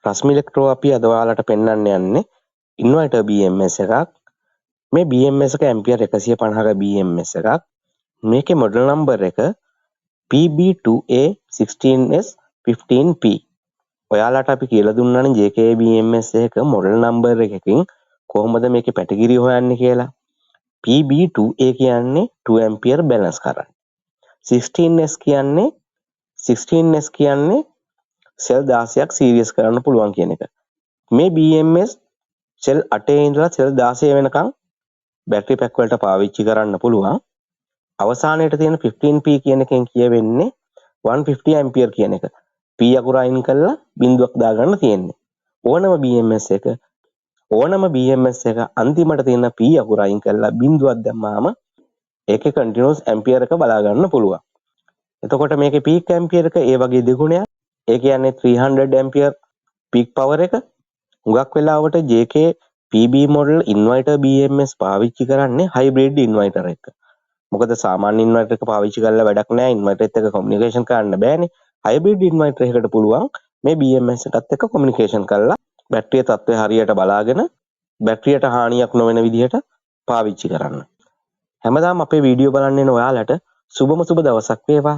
රශ්මි electro අපි අද ඔයාලට පෙන්වන්න යන්නේ ඉන්වර්ටර් BMS එකක්. මේ BMS එක ඇම්පියර් 150ක BMS එකක්. මේකේ මොඩල් නම්බර් එක PB2A16S15P. ඔයාලට අපි කියලා දුන්නානේ JK BMS එක මොඩල් නම්බර් එකකින් කොහොමද මේකේ කැටගරි හොයන්නේ කියලා. PB2A කියන්නේ 2 ඇම්පියර් බැලන්ස් කරන්ට්. 16S කියන්නේ 16S කියන්නේ සෙල් 16ක් සීරීස් කරන්න පුළුවන් කියන එක. මේ BMS සෙල් 8 ඉඳලා සෙල් 16 වෙනකන් බැටරි පැක් වලට පාවිච්චි කරන්න පුළුවන්. අවසානයේ තියෙන 15P කියන එකෙන් කියවෙන්නේ 150 ඇම්පියර් කියන එක. P අකුර අයින් කරලා බිංදුවක් දාගන්න තියෙන්නේ. ඕනම BMS එක ඕනම BMS එක අන්තිමට තියෙන P අකුර අයින් කරලා බිංදුවක් දැම්මාම ඒකේ කන්ටිනියස් ඇම්පියර් එක බලා ගන්න පුළුවන්. එතකොට මේකේ පීක් ඇම්පියර් එක ඒ වගේ දෙගුණයක්. ඒ කියන්නේ 300 ඇම්පියර් පීක් පවර් එක. හුඟක් වෙලාවට JK PB model inverter BMS පාවිච්චි කරන්නේ හයිබ්‍රිඩ් ඉන්වර්ටර් එක. මොකද සාමාන්‍ය ඉන්වර්ටර් එක පාවිච්චි කරලා වැඩක් නෑ, ඉන්වර්ටර් එකත් එක්ක කොමියුනිකේෂන් කරන්න බෑනේ. හයිබ්‍රිඩ් ඉන්වර්ටර් එකකට පුළුවන් මේ BMS එකත් එක්ක කොමියුනිකේෂන් කරලා බැටරිය තත්ත්වය හරියට බලාගෙන බැටරියට හානියක් නොවන විදිහට පාවිච්චි කරන්න. හැමදාම අපේ වීඩියෝ බලන්න එන ඔයාලට සුබම සුබ දවසක් වේවා.